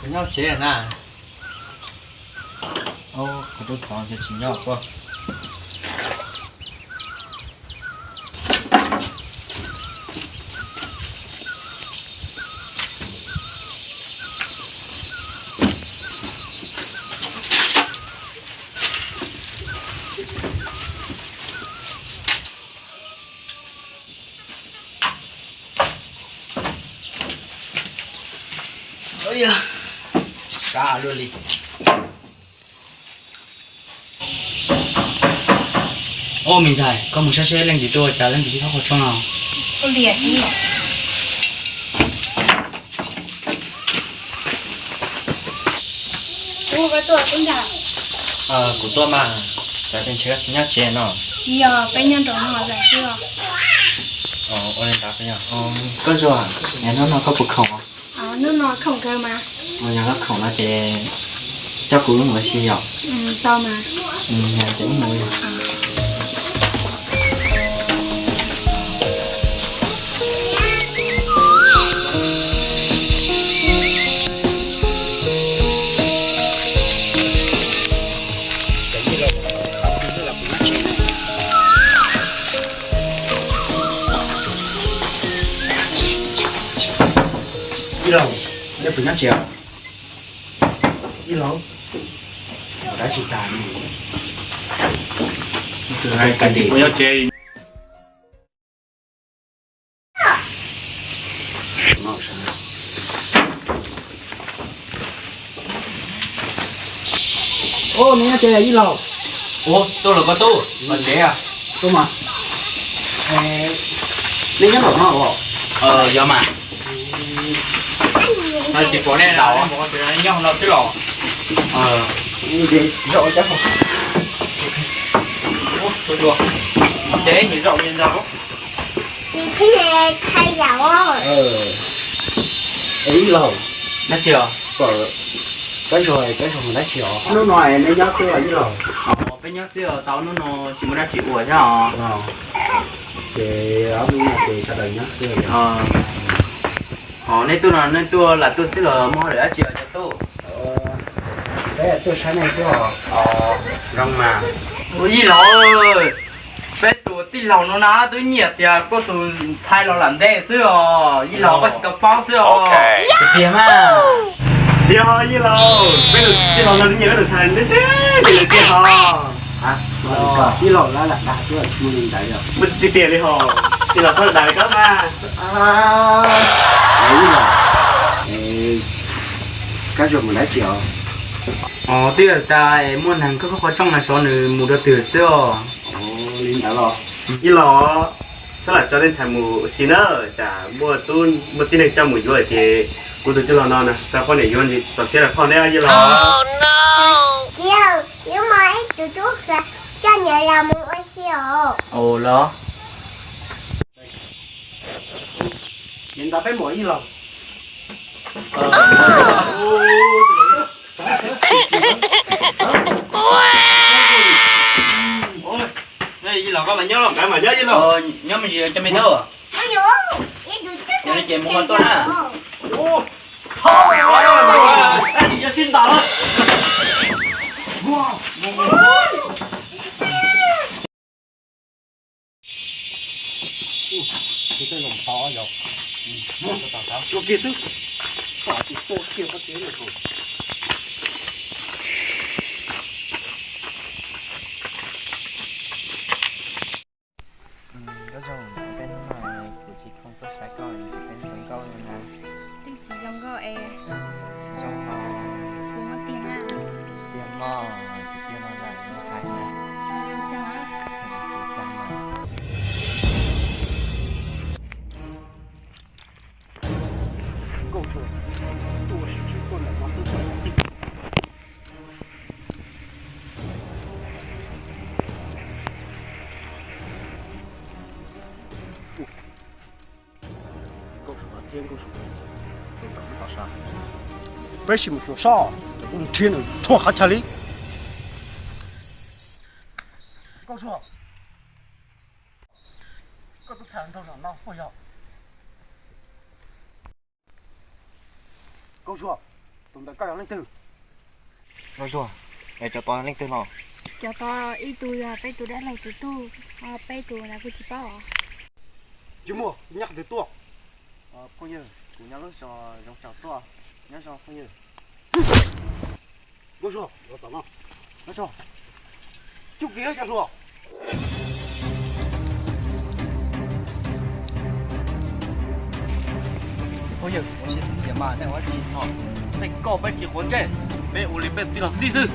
Nyob tsev na. Kuv tub xov ces tsis nyob tuaj. Kab luaj li. Ua me ntxhais, koj mus saib seb leej twg tuaj, cas leej twg tsis tau qhov tshoob no. Kuv tuaj mas, xav tias ntshe koj tsis nyob tsev no. Tsis yog, peb nyob nraum no xwb. Ua li ntawd, koj Zuag, hnub no koj puas khoom? Hnub no khoom kawg mas. Yog koj khoom no ces coj kuv wb mus ua si yom? Tau mas. Ces wb mus. Ib Laug, nej puas nyob tsev os? Ib Laug, dab tsi tas li? Puas nyob tsev? Ua, neb nyob tsev Ib Laug? Ua, tuaj los koj tub, los tsev os. Tuaj mas. Neb nyob nraum no los? Yog mas. Tsis pom nej zaum, nyob no xwb los. Tsev zaum li ntag. Ib Laug, dab tsi os? Koj Zuag, koj Zuag mus dab tsi os? Hnub no neb nyob xwb los Ib Laug? Peb nyob xwb os, tau hnub no tsis muaj dab tsi ua thiab os. Ces ob hnub no ces sawv daws nyob xwb. Ho nej tuaj no nej tuaj lam tuaj xwb los muaj hauj lwm dab tsi os cov tub? Peb tuaj saib nej xwb os. Zoo mas. Ua Ib Laug, peb tus tij laug no na twb nyiam tias koj tus ntxhais los lam ntej xwb os. Ib Laug koj tsis tau paub xwb os. Tiag tiag mas. Tiag ho Ib Laug, peb tus tij laug no twb nyiam peb tus ntxhais ntej ntej li tiag ho. Ib Laug lawv lam dag xwb tsis muaj li ntawd yog. Tiag tiag li ho, tij laug txhob dag li koj mas. Ib Laug, koj Zuag mus dab tsi os? Twb yog tas muaj neeg koj qhov rooj na sov nws mus rau twg xwb os. Li ntawd los Ib Laug, txhob lam tso tej ntxhais mus ua si na, tsam muaj tib neeg coj mus yuav ces kuv tus tij laug no na tau poj niam yuav txaus siab rau phauj neb Ib Laug. Yuav mas ib tug tub coj niam laus mus ua si os. Los, ntawd peb mus Ib Laug. Ib Laug koj mas nyob los, nyob me ntsis cov me tub. Yog li ces mus ho tuaj na. Yog sib ntaus na. Koj Zuag, peb hnub no kuv tsis khoom tuaj saib koj, peb zoo nkauj li na. Twb tsis zoo nkauj es. Zoo hos. Kuv muaj tiag na. Tiag mog, tsis tiag no lawm, hais na. Zoo. Peb sim mus xyuas soj, mus nrhiav nws txhua qhov chaw li. Nkauj Suav, koj tuaj tham nraug zaum no puas yog? Nkauj Suav, Tus ntawm koj yog leej twg? Nkauj Zuag, es cov tod leej twg no? Cov tod ib tug yog peb tus dab laug tus tub, ho peb tus no kuj tsis paub os. Tsis muaj, nyob qhov twg tuaj? Phooj ywg, kuv nyob lub zos Zoov Tsaus tuaj, nyob zoo phooj ywg. Nkauj Zuag, los tom no. Nkauj Zuag, tsuj kiag cov hluas. Phooj ywg, ua siab tiag mas nej ua dab tsi no? Tej koj peb tsis quav ntsej, peb ua li peb tij laug txib xwb.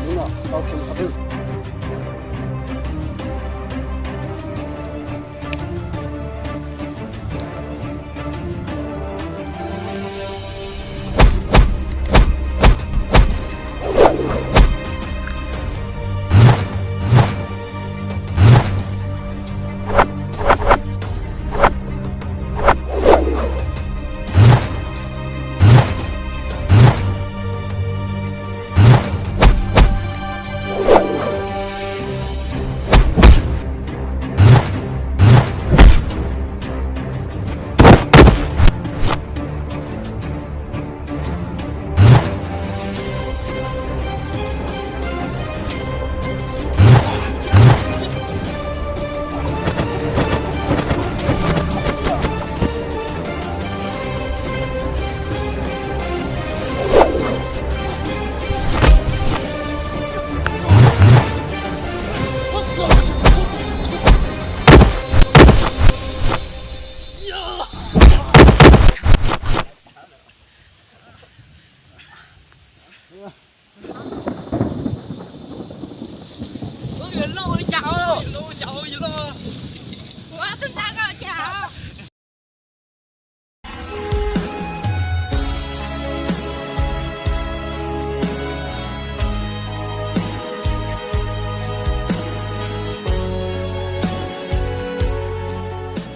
Hnub no tau tshwm qhov twg?